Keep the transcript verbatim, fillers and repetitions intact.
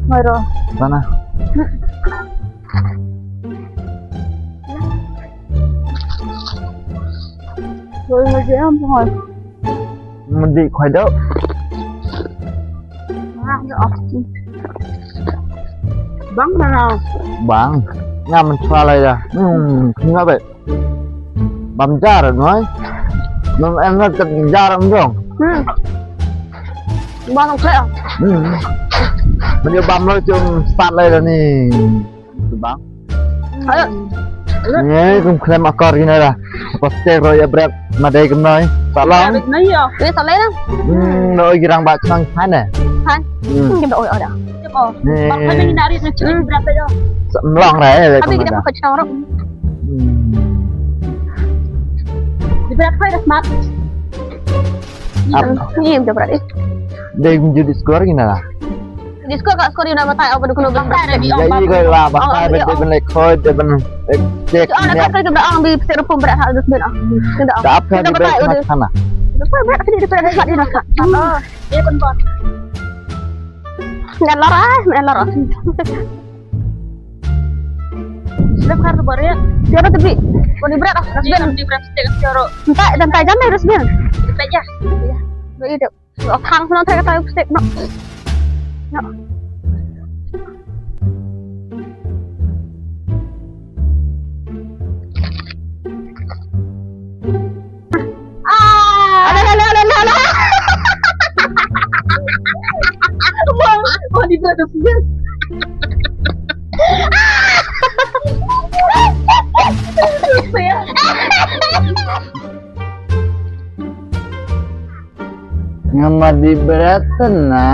Mai ro. Sana. Rồi mà dễ không thôi. Mình đi khỏi đó. Bang na. Bang. Nga man chwa lai da. Hmm, khnga be. Bam jar noi. Nom em na tek jar am jong. Hmm. Bang khle. Hmm. Mình đi bam loi chung start lai da ni. Bang. Ayo. Ni kum khlem akor gina da. Apa stek roi abret madai kum noi. Salam. Ni yo. Ni salam. Hmm, noi girang ba chang khan eh. Khan. Hmm. Kita oi oi da. Bang khlem ni nari na chang abret da. Mlong rai. Tapi kita mau kacang rok. Hmm. Di abret koi da smart. Ap. Ni em jabrat eh. Dei kum judi skor gina la. Di skor ka skor ina matai apa dukun obang brat. Ya i ko la ba kai bet ben lek khoi de ben lek cek. Oh, ni na ka ka ang di pser pum brat ha dus ben ah. Kenda. Tap ka di bet khana. Pum brat ka di pser brat ina ka. Oh, dia pun bot. Ngan lara, ngan lara. Sila kar tu bari. Siapa tu bi? Kau di berat ah. Dia di berat stek sioro. Entah, entah jam dah resmi. Dekat ya. Ya. Dua hidup. Thang sana tak kata stek no. No. Ah. Ada, ada, ada, ada, ada. Mau, mau di berat stek. Nga ma di berat na.